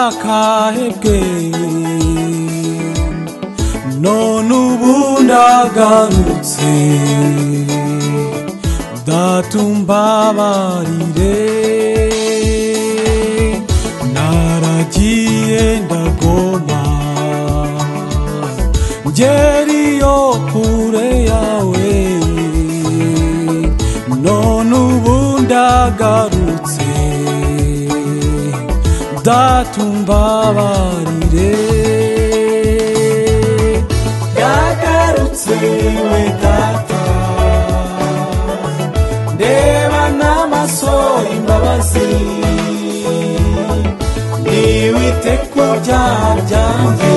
akahebwe none ubu ndagarutse Data umbabarire naragiye ndagoma ngeriyo kure yawe none ubu ndagarutse Data umbabarire Yagarutse we Data ndeba n'amaso imbabazi ntiwite ku byaha byanjye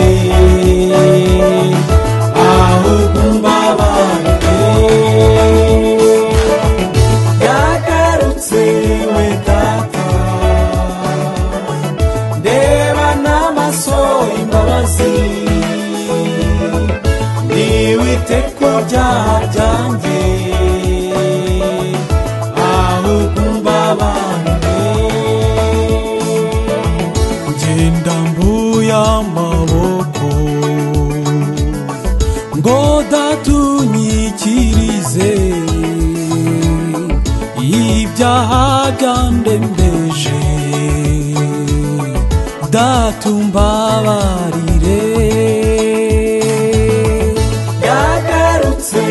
ahubwo umbabarire Yagarutse we Data ndeba n'amaso imbabazi ntiwite ku byaha byanjye ahubwo umbabarire Ngenda mbuye amaboko ngo Data unyikirize ibyaha byandembeje Data umbabarire Yagarutse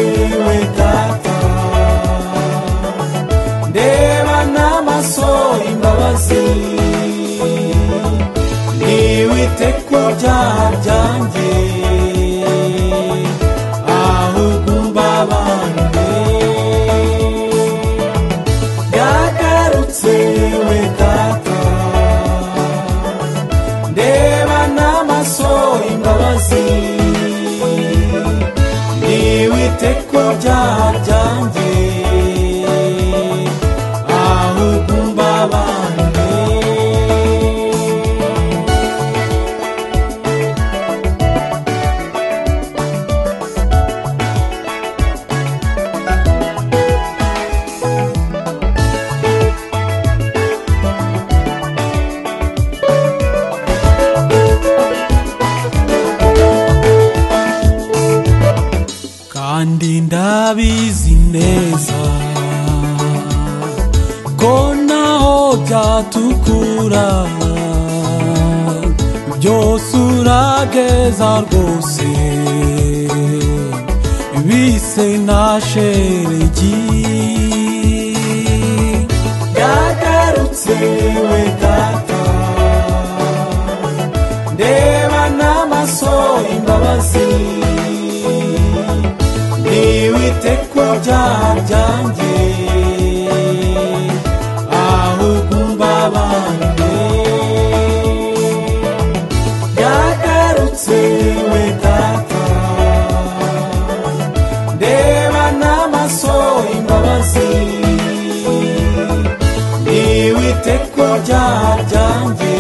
we Data ndeba n'amaso imbabazi ntiwite ku byaha byanjye ahubwo umbabarire Yagarutse we Data ndeba n'amaso imbabazi ntiwite ku byaha byanjye ahubwo umbabarire Kandi ndabizi neza ko naho byatukura byose urageza rwose bise na sheregi Yagarutse we Data ndeba n'amaso imbabazi ntiwite ku byaha byanjye ahubwo umbabarire Yagarutse we Data ndeba n'amaso imbabazi ntiwite ku byaha byanjye.